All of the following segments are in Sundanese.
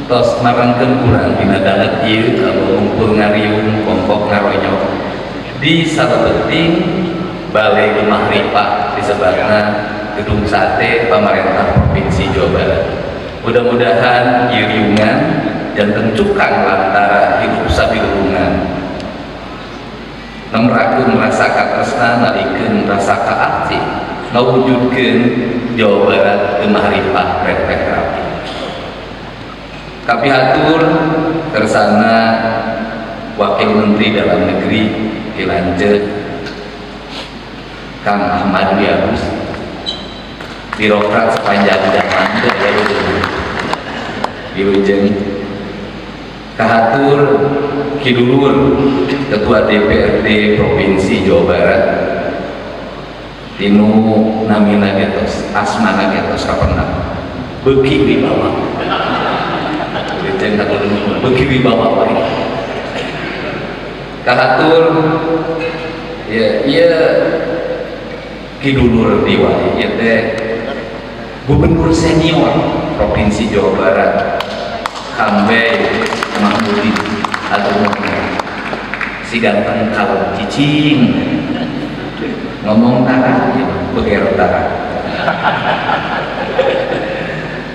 Tos marengkeun urang dina danget ieu kalau ngumpul ngariung kelompok ngaronyok di salebeting Balai Gemah Ripah disebutna Gedung Sate Pamarentah Provinsi Jawa Barat. Mudah-mudahan ieu riungan janten cukang lantara hidup sabilulungan, nemrakeun rasa katresna, nalikeun rasa kaarti, ngawujudkeun Jawa Barat gemah ripah repeh rapi. Kapihatur kersana Wakil Menteri Dalam Negeri Ki Lanceuk Kang Ahmad Wiarus, birokrat sepanjang zaman teu aya wilujeng. Kahatur Ki Dulur Ketua DPRD Provinsi Jawa Barat, tinu namina getos asmana getos kapendak beuki wibawa. Wilujeng hatur nuhun, beuki wibawa wae. Kahatur ya ieu Ki Dulur diwai ieu teh Gubernur Senior Provinsi Jawa Barat Kang Bey Mahmudi atau si ganteng kalau cicing ngomong tara ya, beger tara.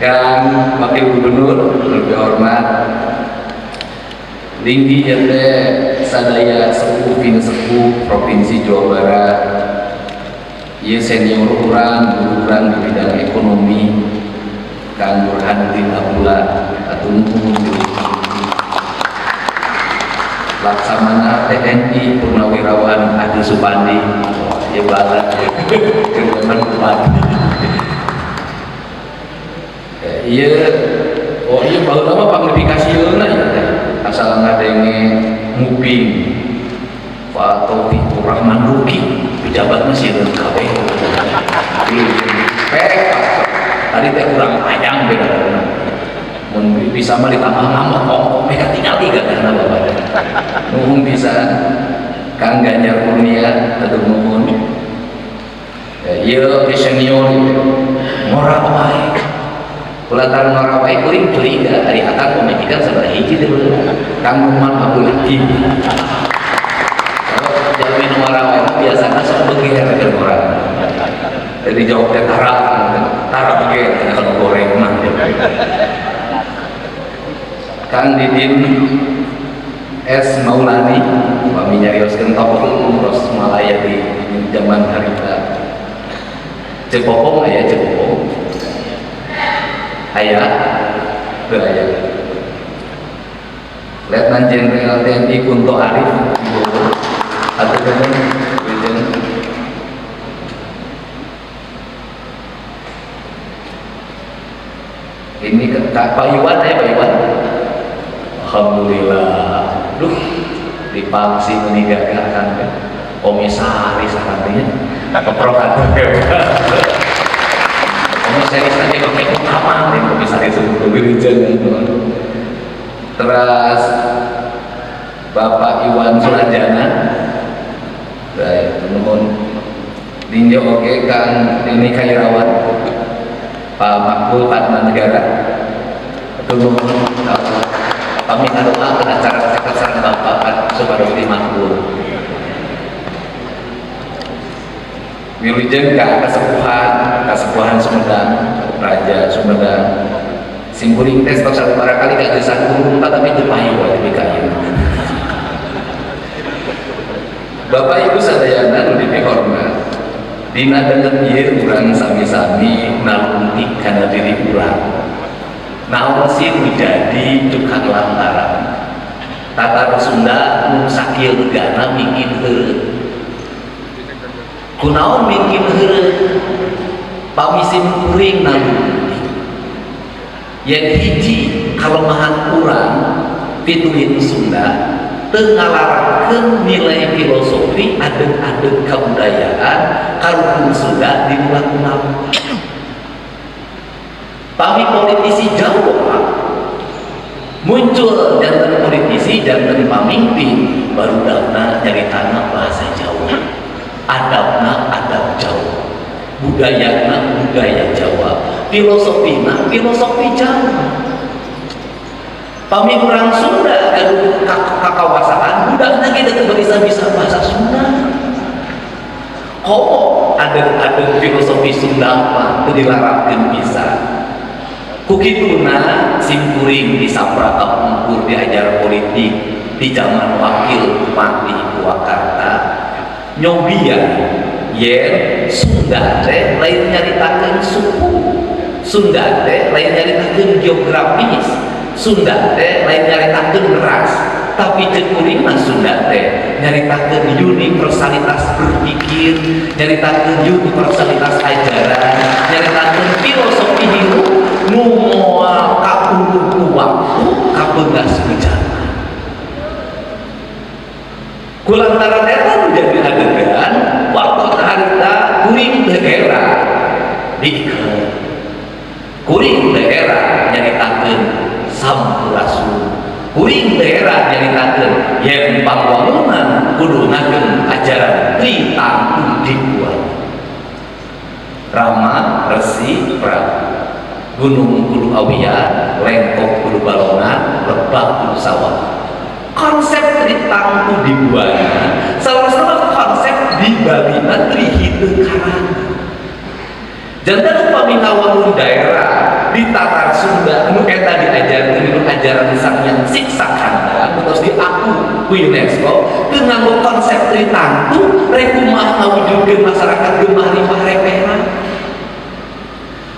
Kang Wakil Gubernur lebih hormat tinggi ya teh sadaya sepuh pinisepuh Provinsi Jawa Barat. Ieu senior urang, guru urang di bidang ekonomi, Kang Burhanuddin Abdullah atau nuhun. Laksamana TNI Purnawirawan Adi Supandi ya balat zaman bupati iya. Oh iya, baheula mah pangdipikasieunna ieu teh asal ngadenge nguping Pak Taufikur Rahman Ruki pejabat mah sieun kabeh. Pek tadi teh kurang panjang beda, mun bisa mah ditambah nambah kongkong mereka tinggal tiga karena bapak. Nuhun bisa Kang Ganjar Kurnia, hatur nuhun ya. Iya di senior ngora wae kulantaran ngora wae kuring curiga ari akang pamajikan sabaraha hiji teh. Kang Lukman Abdul Hakim, kalau jalmi nu ngora wae mah biasana sok beger keur ngora, jadi jawabnya tara tara beger kalau goreng mah. Kang Didin S. Maulani pami nyarioskeun tokoh hukum ros Malaya di zaman harita. Ceu Popong aya? Ceu Popong aya teu? Aya. Letnan Jenderal TNI Kunto Arif atau nuhun. Wilujeng ini ke Pak Iwan ya. Pak Iwan, alhamdulillah. Duh, dipaksi meninggalkan kan komisaris artinya keprokan komisaris tadi pakai utama nih komisaris untuk wilujeng. Terus Bapak Iwan Sulanjana, baik, nuhun. Ninjo oke Kang ini Kairawan, Pak Makbul Padma Negara, nuhun. Kami ngadoa ke acara sareng Bapak Suparudi Makbul. Wilujeng ka kasepuhan kasepuhan Sumedang, Raja Sumedang. Simkuring teh tos sababaraha kali kageusan turun, tapi teu payu wae tepi ka ieu. Bapak Ibu sadayana nu dipihormat, dina danget ieu urang sami-sami nalungtik kana diri urang. Naon sih nu jadi cukang lantaran Tatar Sunda nu sakieu legana mingkin heureut? Kunaon mingkin heureut? Pami sim kuring nalungtik, yang hiji kalemahan urang pituin Sunda teu ngalarankeun nilai filosofi adeg-adeg kabudayaan karuhun Sunda di laku-laku. Pami politisi Jawa muncul janten politisi, janten pamimpin, baru dafna nyaritana bahasa Jawa, adabna adab Jawa, budayana budaya Jawa, filosofina filosofi Jawa. Pami urang Sunda gaduh kakawasaan, budakna ge teu bisa bisa bahasa Sunda. Komo ada filosofi Sunda mah teu dilarapkeun bisa. Ku kituna simkuring di Sapra kapungkur diajar politik di zaman wakil bupati Purwakarta, nyobian yen Sunda teh lain nyaritakeun suku, Sunda teh lain nyaritakeun geografis, Sunda teh lain nyaritakeun ras, tapi cek kuring mah Sunda teh nyaritakeun universalitas berpikir, nyaritakeun universalitas ajaran, nyaritakeun filosofi hidup nu moal kaulur ku waktu, kapeunggas ku zaman. Kulantaran eta nu jadi adegan waktu harita kuring teu era diiket, kuring teu era nyaritakeun sampurasun, kuring teu era nyaritakeun yen pangwangunan kudu ngagem ajaran Tritangtu Dibuana, Rama Resi Prabu, Gunung kudu awian, Lengkok kudu balongan, Lebak kudu sawah. Konsep Tritangtu Dibuana salah satu konsep di Balina Tri Hita Karana. Janten upami ngawangun daerah di Tatar Sunda nu eta diajarkeun dinu ajaran Sang Hyang Siksa Kandang terus diaku ku UNESCO, teu nganggo konsep Tritangtu, rek kumaha ngawujudkeun masyarakat gemah ripah repehna?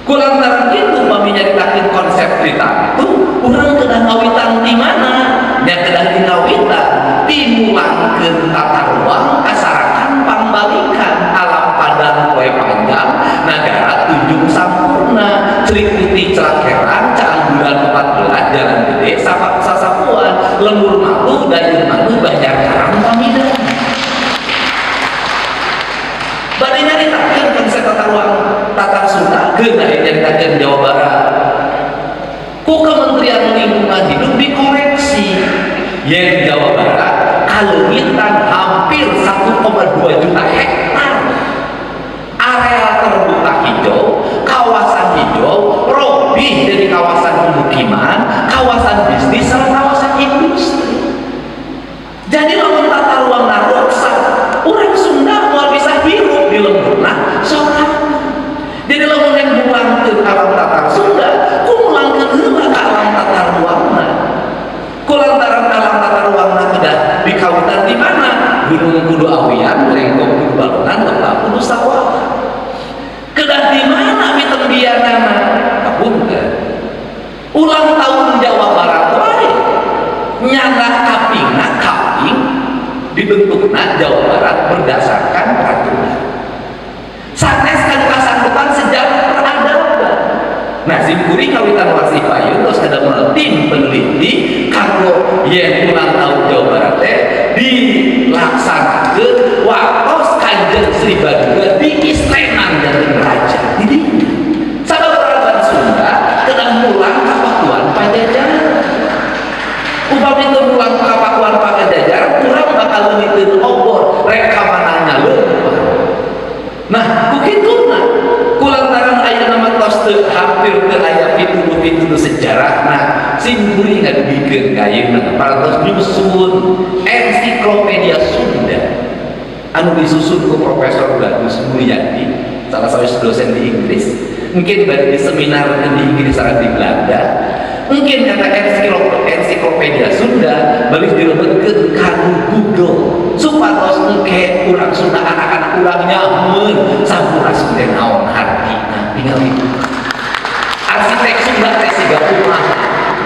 Kulantaran kitu, upami nyaritakeun konsep Tritangtu, urang kedah ngawitan di mana nya? Kedah dingawitan dimulangkeun tata ruang kasarakan pambalikan alam padang poe panjang, nagara tunjung sampurna, Celi Putih Celak Herang, Caang Bulan 14, Jalan Gede Sapak Sasapuan, Lembur Matu, Dayun Matu, Banjar Karang Pamidan. Bade nyaritakeun konsep tata ruang Tatar Sunda, keun nyaritakeun Jawa Barat, ku Kementerian Lingkungan Hidup dikoreksi yen Jawa Barat kaleungitan hampir 1,2 juta hektar area terbuka hijau, kawasan hijau, robih dari kawasan pemukiman, kawasan bisnis, sama kawasan industri. Jadi lamun tata ruang ruksak, urang Sunda moal bisa hirup di lemburna sorangan. Jadi lamun yang mulangkeun alam tatar Sunda, ku mulangkeun heula ka alam tata ruangna. Kulantaran alam tata ruangna kedah dikawitan di mana? Gunung kudu awian, Lengkok kudu balongan, Lebak kudu sawah. Kedah di mana pitembianana? Kapunten. Ulang tahun Jawa Barat wae nyana kapingna kaping dibentukna Jawa Barat berdasarkan peraturan sanes kan kasanggupan sejarah peradaban. Nah, simkuring kawitan masih payun terus ada tim peneliti kanggo yen ulang tahun Jawa Barat teh dilaksanakeun waktos Kanjeng Sri Baduga diistrenan janten raja. Jadi sabab peradaban Sunda kedah mulang ka Pakuan Pajajaran. Upami teu mulang ka Pakuan Pajajaran, urang bakal leungiteun obor, rek ka mananya leumpah. Nah, ku kituna kulantaran ayeuna mah tos teu hampir teu aya pituduh-pituduh sejarahna, simkuring ngadugikeun ka ayeuna parantos nyusun ensiklopedia Sunda anu disusun ku Profesor Bagus Mulyadi, salah satu dosen di Inggris. Mungkin bari di seminar di Inggris sareng di Belanda. Mungkin kata ensiklopedia Sunda balik dilebetkeun kanu Google supados engke urang Sunda, anak-anak urang nyamun sampurasun teh naon hartina. Tinggal itu arsitek Sunda teh siga kumaha,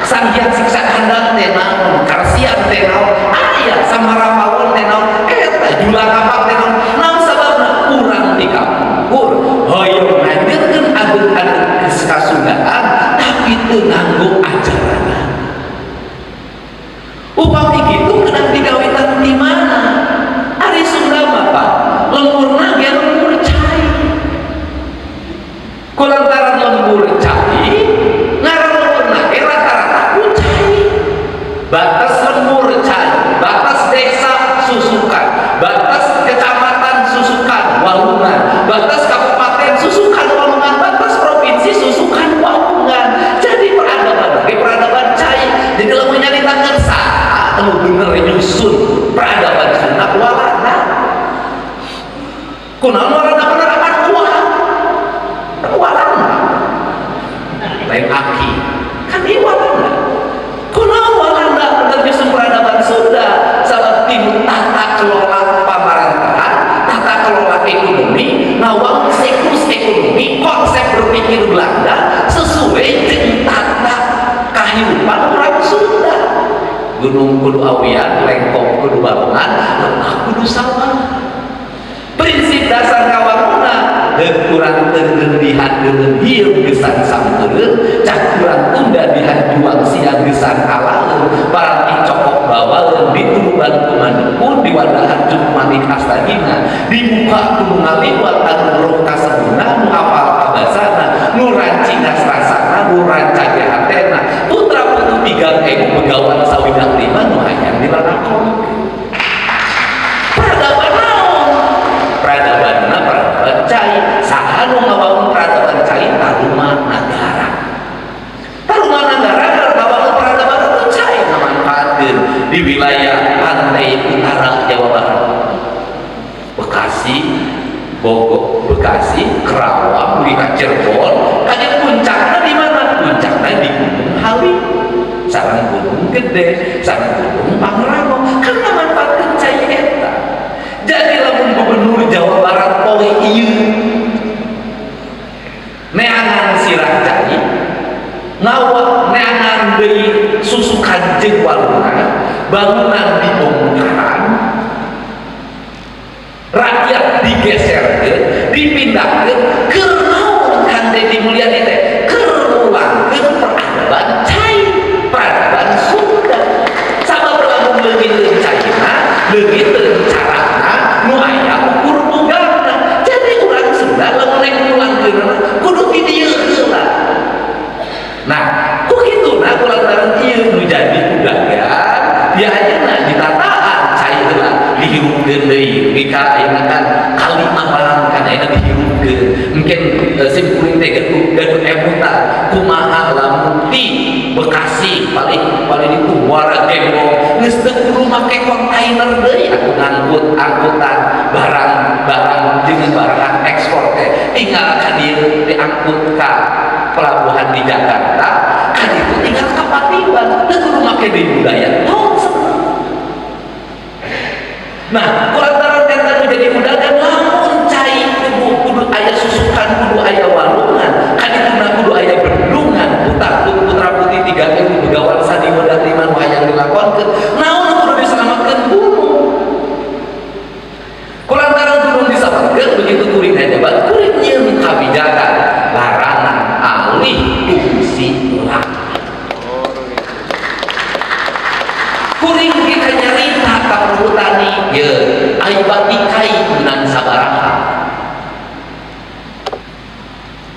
Sang Hyang Siksa Kandang teh naon, Karsian teh naon, aya Samara Pawon teh naon, eta Julang Kapak teh naon. Naon sababna? Urang di kapungkur hoyong lanjutkeun adeug-adeug kasundaan tapi teu nganggo ajaran. Upami kitu kedah digawetan di mana? Ari Sunda mah, Pak, lemburna ge lembur cai. Kulantaran lembur cai, ngaran lemburna ge rata-rata ku cai. Batas lembur cai, batas desa Susukan, batas kecamatan Susukan Walungan, batas kabupaten Susukan Walungan, batas provinsi Susukan Walungan. Jadi peradaban ge peradaban cai. Jadi lamun Saha anu bener nyusun peradaban Sunda? Walanda. Kunaon Walanda penerapan uang? Walanda lain aki kan ieu Walanda. Kunaon Walanda bener nyusun peradaban Sunda? Sabab tinu tata kelola pamarintahan, tata kelola ekonomi, ngawangun siklus ekonomi, konsep berpikir Belanda sesuai dengan tata kehidupan orang Sunda. Gunung kudu awian, lengkong kudu balongan, lemah kudu sawah. Prinsip dasar kawangunan heuk urang teungeun dihandeun hieu gesan sampereun, cak urang tunda dihanjuang siang gesan alaeun, paranti cokok bawaeun, dituruban ku mandepu, diwadahan cuk manik astagina, dibuka ku nu ngaliwat anu roh kasebuna, nu apal kabasana, nu rancing rasana, nu rancage hatena, putra putu 3000 begawan 65 nu hayang dilalakon. Peradaban naon? Peradabanna peradaban cai. Saha nu ngabangun peradaban cai? Tarumanagara. Tarumanagara ngabangun peradaban itu cai, ngamanfaatkeun di wilayah pantai utara Jawa Barat, Bekasi, Bogor, Bekasi, Kerawang, di Cirebon. Kayak puncaknya di mana? Puncaknya di Gunung Halimun sareng Gunung Gede sareng Gunung Pangrango, kan ngamanfaatkeun cai eta. Jadi lamun gubernur Jawa Barat poe ieu neangan sirah cai, ngawak neangan deui susukan jeung walungan, bangunan dibongkaran, rakyat digeserkeun, dipindahkeun, keur naon? Kang Deddy Mulyadi teh keur ngulangkeun peradaban cai, peradaban Sunda. Sabab lamun leungiteun caina, leungiteun carana, nu aya ukur bugana. Jadi urang Sunda lamun rek ngulangkeun kudu ti dieu heula. Nah, ku kituna kulantaran ieu nu jadi udagan dia ayeuna ditataan cai heula dihirupkeun deui. Mika ayeuna kan Kali Abang kan ayeuna dihirupkeun. Mungkin sim kuring teh gaduh gaduh emutan kumaha lamun ti Bekasi paling paling itu Muara Gembong geus teu kudu make kontainer deui atuh ngangkut angkutan barang barang jeung barang ekspor teh, tinggal ka dieu diangkut ka pelabuhan di Jakarta kan itu tinggal ka Patiban, teu kudu make deui budaya tong. Nah, kulantaran eta nu jadi udagan, lamun cai kudu kudu aya susukan, kudu aya walungan, kan itu kudu aya bendungan, putra putra putih 3000 begawan 65 nu hayang dilakonkeun. Naon kudu diselamatkeun? Gunung. Kulantaran gunung diselamatkeun, begitu kuring ngajabat, kuring nyieun kabijakan larangan alih fungsi lahan. Kuring kita nyarita ka Perhutani ye, ai bati kai menang sabaraha?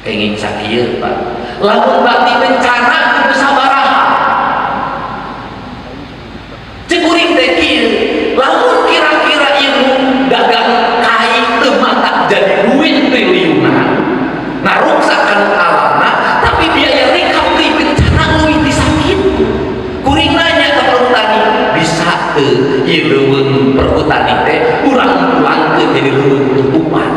Kenging sakieu, Pak. Lamun bati bencana kudu sabaraha? Cek kuring teh kieu, lamun kira-kira ilmu dagang kai teu matak jadi duit triliunan, nah ruksak kana alamna, tapi biaya recovery bencana leuwih ti sakitu. Kuring nanya ke Perhutani, bisa teu ieu leuweung Perhutani teh urang pulangkeun jadi leuweung tutupan?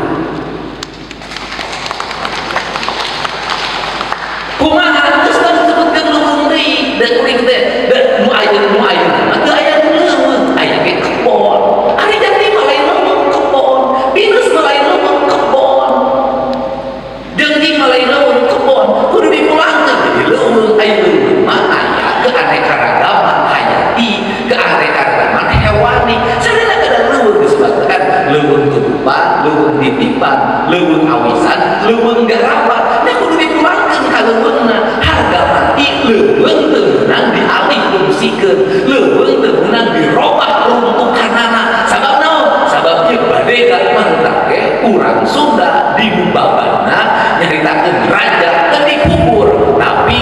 Kumaha geus disebutkeun leuweung deui da kuring teh da nu aya nu aya mah teu aya nu leuweung, aya ge kebon. Ari jati mah lain leuweung, kebon. Pinus mah lain leuweung, kebon. Jengking mah lain leuweung, kebon. Kudu dipulangkeun jadi leuweung. Aya leuweung mah aya keanekaragaman hayati, keanekaragaman hewani. Sarana kadang leuweung disebutkan leuweung tutupan, leuweung titipan, leuweung awisan, leuweung garapan. Nah, kudu dipulangkeun ka leuweungna. Harga mati, leuweung teu meunang dialih fungsikeun, leuweung teu meunang dirobah runtukanana. Sabab naon? Sabab ieu badega mantak ge urang Sunda di babadna nyaritakeun raja teu dikubur tapi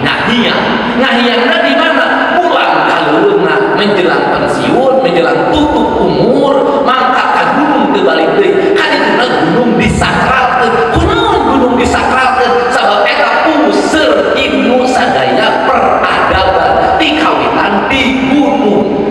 ngahiang. Ngahiangna di mana? Pulang ka leuweungna menjelang pensiun, menjelang tutup umur, mangkat ka gunung teu balik deui. Kan ituna gunung disakralkeun. Kunaon gunung disakralkeun? Sabab eta puseur ilmu sadaya peradaban dikawitan di gunung.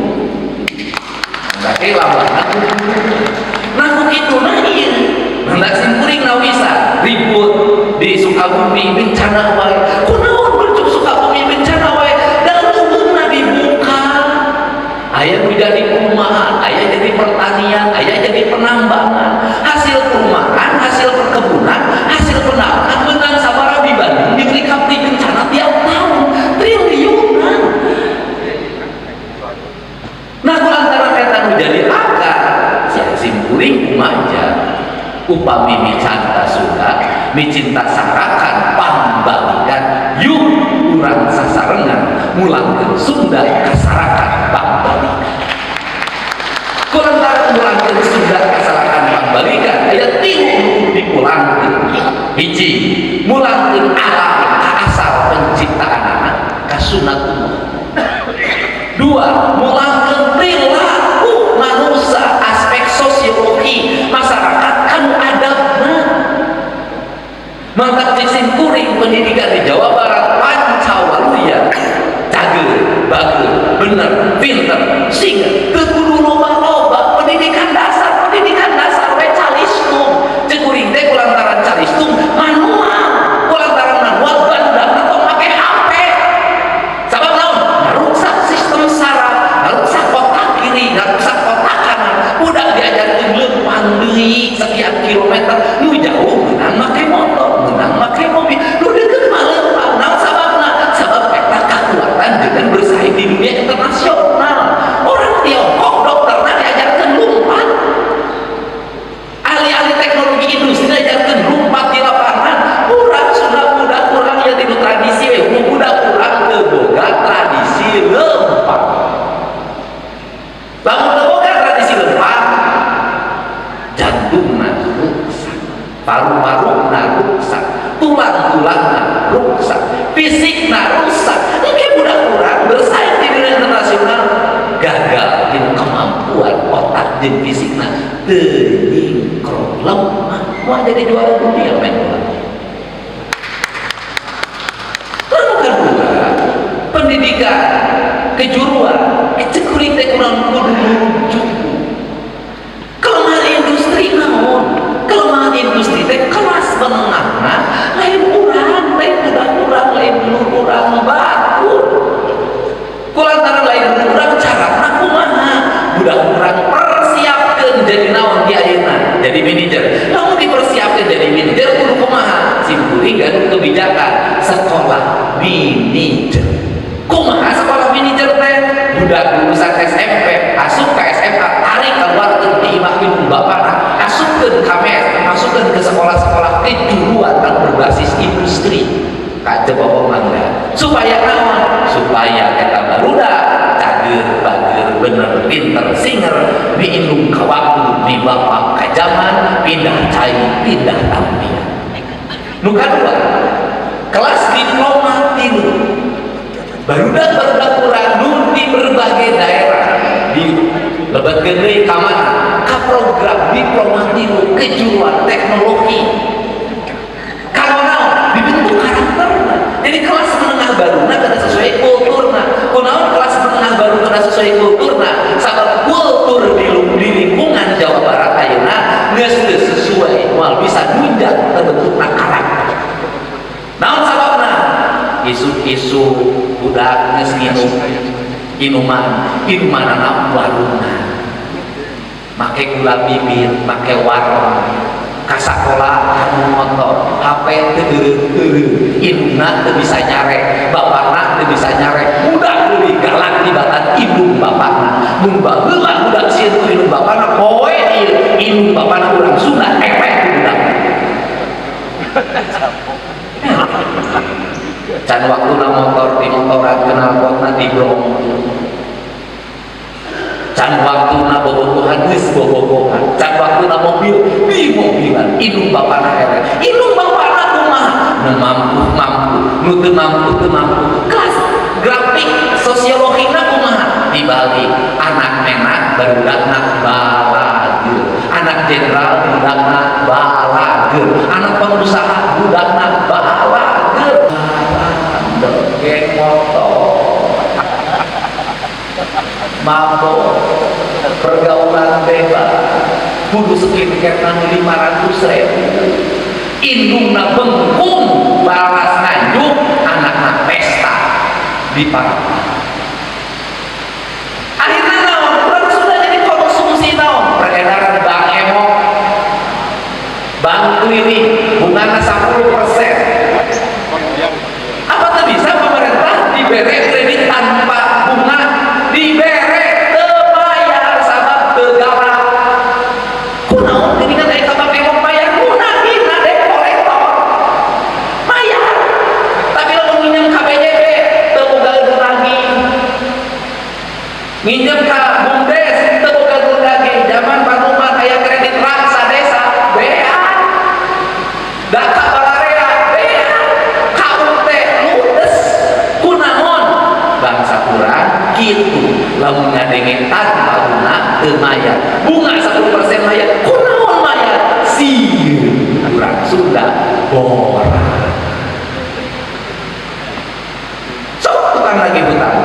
Upami micanta Sunda, micinta sarakan pambalikan, yuk urang sasarengan mulangkeun Sunda kasarakan pambalikan. Kulantaran mulangkeun Sunda kasarakan pambalikan aya tilu nu dipulangkeun. Hiji, mulangkeun alam ka asal penciptaanana, ka sunatullah. Dua, mulangkeun perilaku manusia, aspek sosiologi masyarakat kanu adabna. Mantap cicing kuring pendidikan di Jawa Barat Pancawaluya, cageur, bager, bener, pinter, sehingga teu kudu loba-loba pendidikan dasar, pendidikan dasar we calistung. Cek kuring teh kulantaran calistung manual, kulantaran manual barudak tong make HP. Sabab naon? Ngarusak sistem saraf, ngarusak otak kiri, ngarusak otak kanan. Budak diajarkeun leumpang deui sekian kilometer, nu jauh menang make motor, menang make mobil, nu deukeut mah leumpang. Naon sababna? Sabab eta kekuatan dengan bersaing di dunia internasional. Orang Tiongkok dokterna diajarkeun lompat, ahli-ahli teknologi industri diajarkeun lompat di lapangan. Urang sudah budak kurang ya tilu tradisi we, budak kurang teu boga tradisi lempang. Lamun teu boga tradisi lempang, jantungna rusak, paru-paruna rusak, tulang-tulangna rusak, fisikna rusak. Engke budak kurang bersaing di dunia internasional gagal dina kemampuan otak jeung fisikna teu nyingkron, lemah, moal jadi juara dunia main bola. Lalu kedua, pendidikan kejuruan, cek kuring teh kurang kudu merujuk kelemahan industri naon? Kelemahan industri teh kelas menengahna lain urang, lain budak urang, lain dulur urang, batur. Kulantaran lain urang, carana kumaha? Budak urang persiapkeun jadi naon di ayeuna? Jadi manajer. Lamun dipersiapkeun jadi manajer kudu kumaha? Sim kuring gaduh kebijakan sekolah manajer. Kumaha sekolah manajer teh? Budak lulusan SMP asup ke SMA, tarik keluarkeun di imah indung bapana, asupkeun ka mes, masukkeun ke sekolah-sekolah kejuruan anu berbasis industri ka Bapak mangga. Supaya naon? Supaya eta barudak cageur, bager, bener, pinter, singer, diindung ka waktu, di bapak ka zaman, pindah cai pindah tampian. Nu kadua, kelas diploma tilu. Barudak barudak kurang nu di berbagai daerah di lebetkeun deui ka mana? Ka program diploma tilu kejuruan teknologi. Kalau naon? Dibentuk karakterna. Jadi kelas menengah baruna kena sesuai kulturna. Kunaon kelas menengah baru kena sesuai kulturna? Sabab kultur di lingkungan Jawa Barat ayeuna geus teu sesuai, moal bisa nunjang terbentukna karakter. Naon sababna? Isu-isu budak geus nginum inuman, inumanana warungan, make gula bibir, make warna, ka sakola anu motor, HP teu eureun-eureun, indungna teu bisa nyarek, bapakna teu bisa nyarek, budak leuwih galak tibatan indung bapakna. Mun baheula budak sieun ku indung bapakna, poe ieu indung bapakna urang Sunda epek ku budak. Can waktuna motor di motoran, knalpotna dibrong. Can waktuna bobogohan geus bobogohan, can waktuna mobil di mobilan, indung bapana eleh. Indung bapana kumaha? Nu mampu mampu, nu teu mampu teu mampu. Kelas grafik sosiologina kumaha? Dibalik, anak menak barudakna balageur, anak jenderal budakna balageur, anak pengusaha budakna balageur, geng motor, mabok, pergaulan bebas, kudu skincare nang 500 ribu, indungna bengkung balas nganjuk, anakna pesta di Parapat. Akhirnya naon? Urang sudah jadi konsumsi naon? Peredaran bank emok, bank keliling bungana 10%. Apa tuh bisa pemerintah diberi kredit tanpa bunga? Dibere teu bayar sabab teu galak. Kunaon geuningan aya ka bank emok bayar? Nginjem ka BUMDes teu boga guna ge, zaman panuman aya kredit raksa desa beak. Da ka balarea beak. Ka UT ludes. Kunaon? Bangsa kurang kitu lamun ngadenge tanpa guna teu mayar. Bunga 10% mayar. Kunaon mayar? Sieun urang Sunda borak. Sok tukang lagi hutang.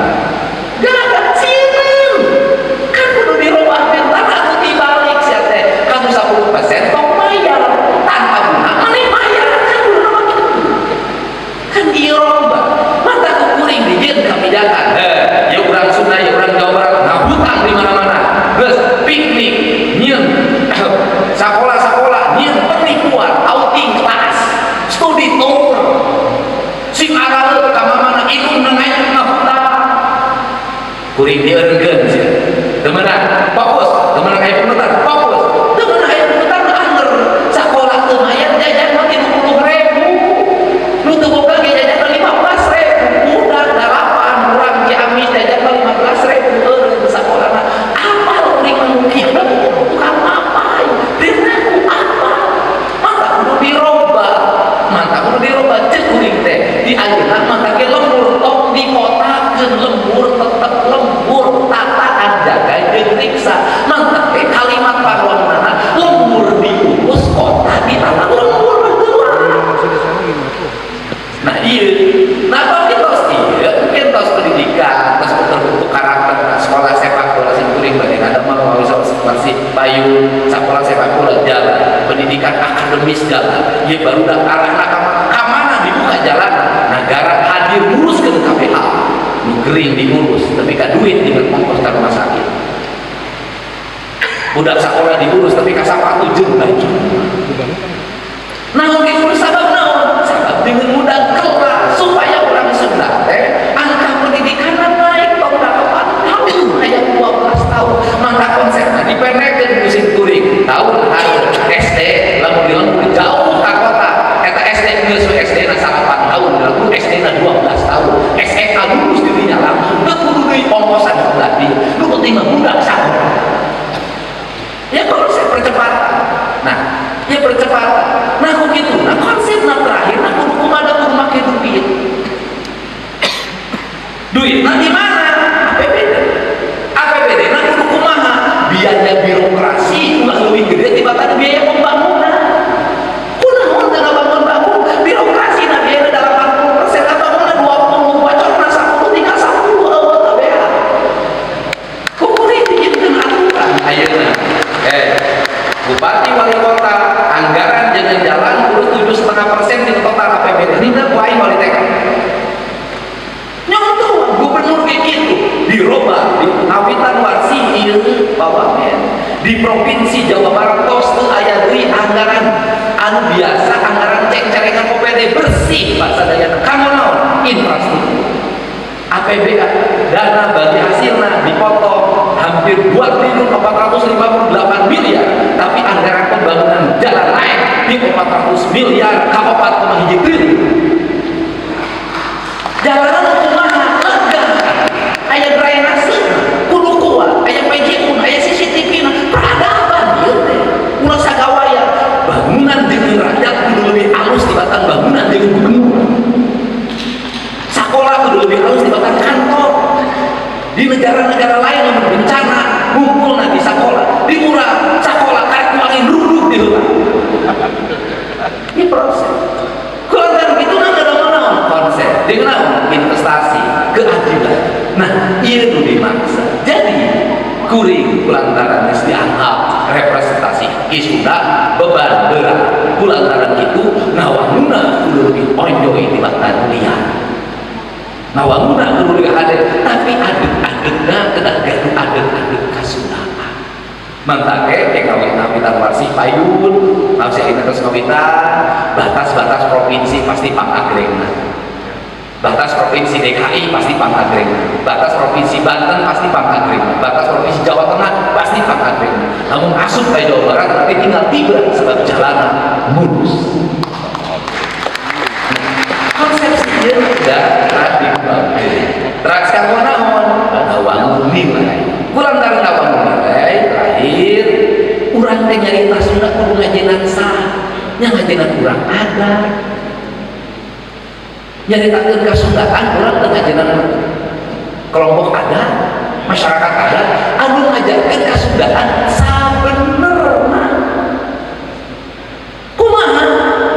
Gagah sieun. Kan kudu dirobah mental atuh dibalik sia teh. Kamu 10% tong mayar tanpa bunga maneh mayar kan kudu mah kitu. Kan dirobah. Mata ku kuring dijieun kebijakan. Heh, ya urang Sunda, ya urang Jawa Barat ngahutang di mana-mana. Geus piknik nyieun sakola-sakola nyieun penipuan, outing kelas, studi tour. Sing araleut ka mana indung ngayak ngahutang. Kuring dieurkeun sia. Teu meunang, fokus. Teu meunang aya pungutan, fokus. Teu meunang aya pungutan anger. Sakola teu mayar jajan mah 30.000. Nu teu boga ge jajan mah 15.000. Budak 8 urang Ciamis jajan mah 15.000 eureun sakolana. Apal kuring mah nu kieu tukang mapai. Dina ku apal. Mata kudu dirobah. Mata kudu dirobah ceuk kuring teh. Di ayeuna mata ge lembur tong dikotakeun, lembur tetep lembur, tataan jaga jeung riksa. Mantap teh kalimat parwanana lembur diurus kota ditata lembur mah keluar. Nah iya, nah kalau kita tos iya, mungkin tos pendidikan, tos terbentuk karakter, nah, sekolah sepak bola sing kuring bade ada mah mau bisa masih payun, sekolah sepak bola jalan, pendidikan akademis jalan, ya baru dah arahna ka mana dibuka jalan, negara hadir ngurus ke KPH, nu gering diurus, tapi ka duit dengan ongkos ka rumah sakit. Budak sekolah diurus tapi ka sapatu jeung baju. Naon diurus sabab naon? Sabab dengan mudah kelas supaya orang Sunda teh angka pendidikan naik tahun 8 tahun aya 12 tahun. Maka konsepna dipendekkeun ku sim kuring. Tahun hareup SD lamun dilembur jauh ka kota eta SD geus we SD na 8 tahun, lamun SD na 12 tahun. SMA lulus dirinya langsung teu kudu deui ongkosan sebelah dieu. Nu penting mah budak sakola. Ya konsep percepatan. Nah, ya percepatan. Nah, kok gitu. Nah, konsepna terakhir nah kudu kumaha kudu make duit. Duit nah di mana? APBD. APBD nah kudu kumaha? Biaya birokrasi ulah leuwih gede tibatan biaya pembangunan. Kunaon teu ngabangun-bangun? Birokrasi nah biaya 80%, ngabangunna 20, bocorna 10, tinggal 10 eueuh teh beak. Ku kuring dijieunkeun aturan ayeuna. Bupati wali kota anggaran jangan jalan kudu 7,5% di total APBD. Ini ku aing wali TK. Nyontoh gubernur kayak gitu dirobah di ngawitan warsi ieu bawamen di provinsi Jawa Barat tos teu aya deui anggaran anu biasa anggaran ceng-cerengan OPD bersih bahasa dayana kanggo naon infrastruktur APBN dana bagi hasilna dipotong hampir 2 triliun 458 miliar tapi anggaran pembangunan jalan naik di 400 miliar ka 4,1 triliun. Jalanan kumaha lega aya drainase kudu kuat aya PJU aya CCTV na peradaban ieu teh ulah sagawaya bangunan jeung rakyat kudu leuwih alus tibatan bangunan jeung gubernur. Sekolah kudu lebih halus dibatan kantor. Di negara-negara lain yang bencana ngumpul di sekolah di murah sekolah karek ku angin ruduk di rumah. Ini proses kalau itu kan ada mana konsep dengan investasi keadilan. Nah iya nu dimaksa jadi kuring kulantaran geus dianggap representasi Ki Sunda beban berat kulantaran itu ngawanguna kudu lebih onjoy tibatan liar ngawanguna kudu lebih hade tapi adeg-adegna kedah gaduh adeg-adeg kasundaan mantake teh kawin-kawitan warsi payun masih ayeuna terus kawitan batas-batas provinsi pasti pangagrengna, batas provinsi DKI pasti pangagrengna, batas provinsi Banten pasti pangagrengna, batas provinsi Jawa Tengah pasti pangagrengna. Namun asup ke Jawa Barat tapi tinggal tiba sebab jalanan mulus. Konsepsi ieu da tadi terus kanggo naon? Ngawangun nilai. Nyaritakeun kasundaan, urang teu ngajenan kelompok adat, masyarakat adat anu ngajarkeun kasundaan sabenerna. Kumaha?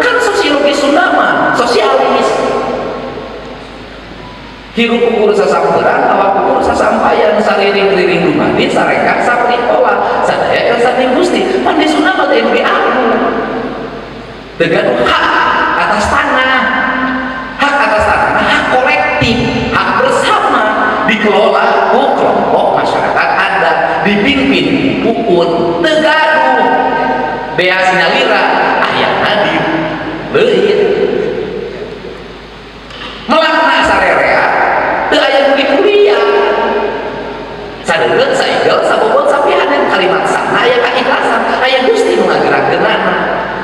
Kan sosiologi Sunda mah sosialis. Hirup ukur sasamperan, awak ukur sasampayan, sariring-riring dumadi, sarekang sapripola, sadaya kersaning Gusti. Pan di Sunda mah teh aku dengan hak atas tanah, hak atas tanah, hak kolektif, hak bersama, dikelola ku kelompok masyarakat adat, dipimpin puun. Teu gaduh beas nyalira, ayana di leuit, melakna sarerea, teu aya nu dikuliah. Sadeuleu, saigel, sabobot, sapihanen, kalimat sana aya kaikhlasan, aya Gusti nu ngagerakkeunana.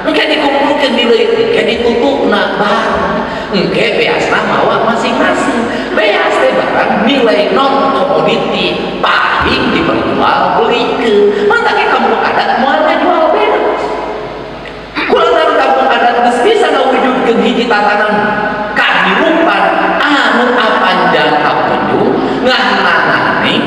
Engke dikumpulkeun di leuit, engke ditutupna bareng, engke beasna mawa masing-masing. Beas teh barang nilai non komoditi, pahing diperjual belikeun. Mata ke kampung adat moal ngajual beas. Kulantaran kampung adat geus bisa ngawujudkeun hiji tatanan kahirupan anu apanjang apunjung, ngahnanganing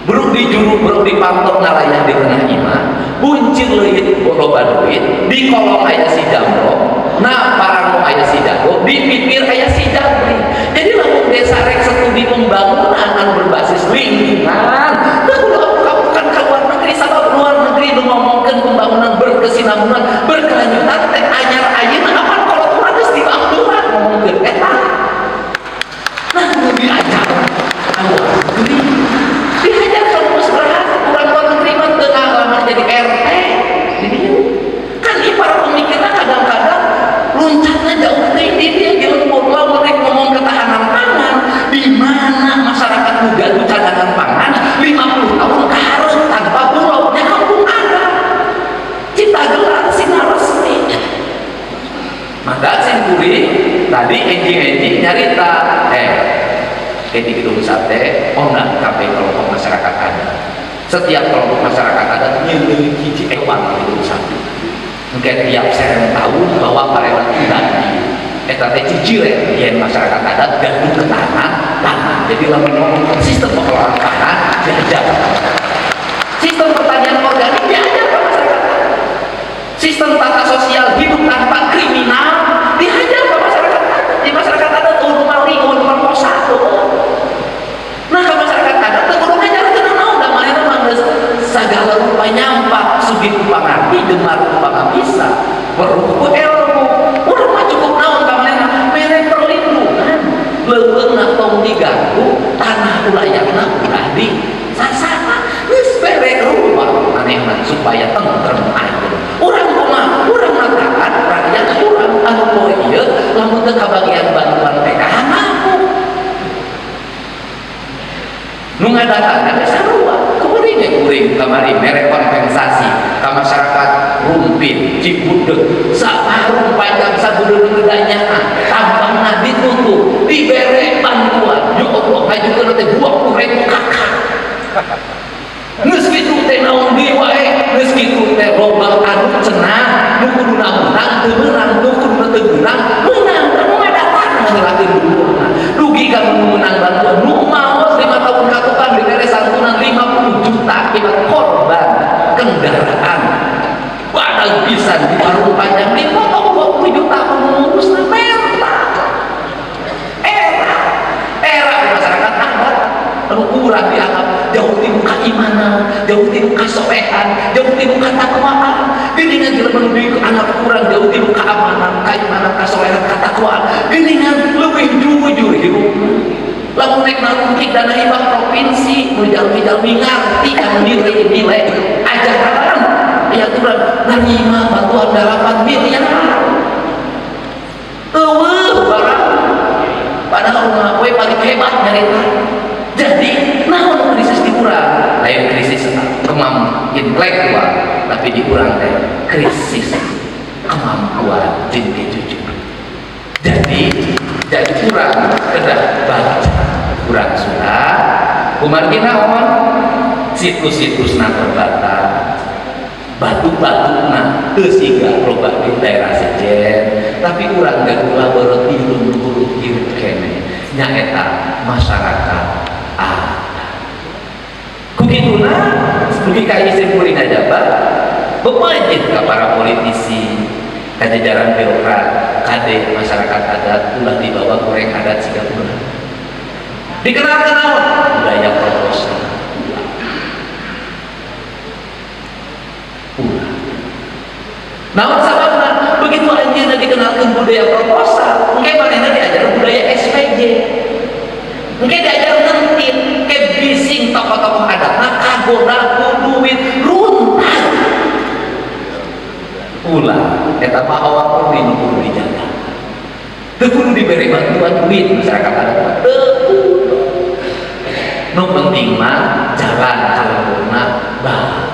bruk di juru, bruk di pantok, ngalayah di tengah imah, buncir leuit loba duit, di kolong aya si jamro, na parangmo aya si jago, di pipir aya si jabri. Jadi lamun desa rek studi pembangunan anu berbasis lingkungan, teu kudu bukan ke luar negeri, sabab luar negeri nu ngomongkeun pembangunan berkesinambungan berkelanjutan teh anyar ayeuna. Apan kolot urang geus dibangduran ngomongkeun eta. Nah, nu diajar ka luar negeri, diajar kalau geus berhasil. Urang luar negeri mah teu ngalaman jadi RT di dieu. Kan ieu para pemikirna kadang-kadang loncatnya jauh teh di dia di lembur. Lamun rek ngomong ketahanan pangan, di mana masyarakat nu gaduh cadangan pangan 50 tahun kaharep tanpa bulog? Nya kampung adat Cipta Gelar, Sinar Resmi. Maka sim kuring tadi enjing-enjing nyarita di Gedung Sate onat kabeh kelompok masyarakat adat, setiap kelompok masyarakat adat nyeuleui hiji hewan di Gedung Sate. Mungkin tiap serem tahun bawa parewan dibagi. Eta teh ciciren yen masyarakat adat gaduh ketahanan pangan. Jadi lamun ngomong sistem pengelolaan pangan diajar, sistem pertanian organik diajar ke masyarakat adat, sistem tata sosial hidup tanpa kriminal diajar ke masyarakat adat. Di masyarakat adat tuh maling, merkosa tuh. Nah, ke masyarakat adat teu kudu ngajarkeun naon, da manehna mah geus sagala rupa nyampak, sugih rupa ngarti, gemar rupa bisa, weruh ku ilmu. Urang mah cukup naon ka manehna? Mere perlindungan, leuweungna tong diganggu, tanah ulayatna ulah di sasana, geus bere ruang manehna supaya tentrem ayem. Urang kumaha? Urang matakan rakyat urang anu poe ieu lamun teu kabagian bantuan PKH ngamuk. Nu ngadatangan teh sarua kuring ge. Kuring kamari mere kompensasi ka masyarakat Rumpin, Cibudeg, saparung panjang sabudeung gedanyahan, tambangna ditutup, dibere bantuan. Ya Allah, ngajukeun teh 20.000 KK. Geus kitu teh naon deui wae, geus kitu teh loba anu cenah nu kuduna menang teu meunang, nu kuduna teu meunang meunang. Anu ngadatang ngahelakeun dulurna. Dugi ka nu meunang bantuan, nu maot 5 tahun ka tukang dibere santunan 50 juta akibat korban kendaraan. Badag pisan di Parung Panjang dipotong 20 juta, pengurusna menta. Era era masyarakat adat anu kurang dianggap jauh ti keimanan, jauh ti kasolehan, jauh ti ketakwaan. Geuningan jelema nu dianggap kurang jauh ti keamanan, keimanan, kasolehan, ketakwaan, geuningan leuwih jujur hirupna. Lamun rek nalungtik dana hibah provinsi, nu jalmi-jalmi ngarti anu nilai-nilai ajaran ya, kurang narima bantuan 8 miliar, eueuh barang, padahal rumah we paling hebat nyarita. Jadi naon krisis di urang? Lain krisis kemampuan intelektual, tapi di urang teh krisis kemampuan jeung kejujuran. Jadi urang kedah baca urang sudah kumargi naon, situs-situsna terbatas. Batu-batuna teu siga loba di daerah sejen, tapi urang gaduh laboratorium kudu hirup keneh, nyaeta masyarakat adat. Ku kituna dugi ka ieu kuring ngajabat, bepejit ka para politisi, ka jajaran birokrat, kade masyarakat adat ulah dibawa goreng adat siga urang. Dikenalkan naon? Budaya proposal. Ulah. Naon sababna? Begitu anjeunna dikenalkan budaya proposal, engke manehna diajar budaya SPJ. Engke diajar ngentit, ke bising tokoh-tokoh adatna kagoda ku duit runtah. Ulah, eta mah awak murni nu kudu dijaga. Teu kudu diberi bantuan duit masyarakat adat mah. Teu kudu. Nu penting mah jalan ka lemburna bae.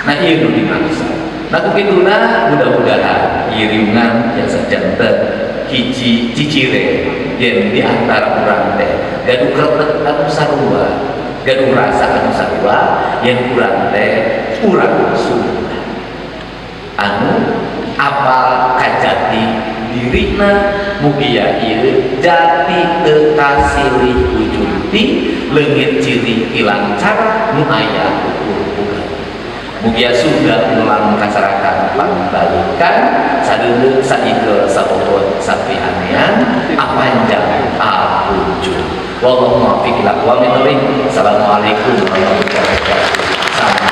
Nah, ieu nu dimaksud. Nah, ku kituna mudah-mudahan ieu riungan jasa janten hiji cicire yen di antara urang teh gaduh kretek anu sarua, gaduh rasa anu sarua, yen urang teh urang Sunda anu apal kajati dirina. Mugia ieu jati teu kasilih ujunti leungit ciri ilang cara nu aya ukur bukan. Mugia Sunda ulang kasarakan pangbalikan sadeuleu saigel sabobot sapi anean apanjang apunjung. Wallahu muwaffiq ila aqwamit thoriq. Assalamualaikum warahmatullahi wabarakatuh. Salam.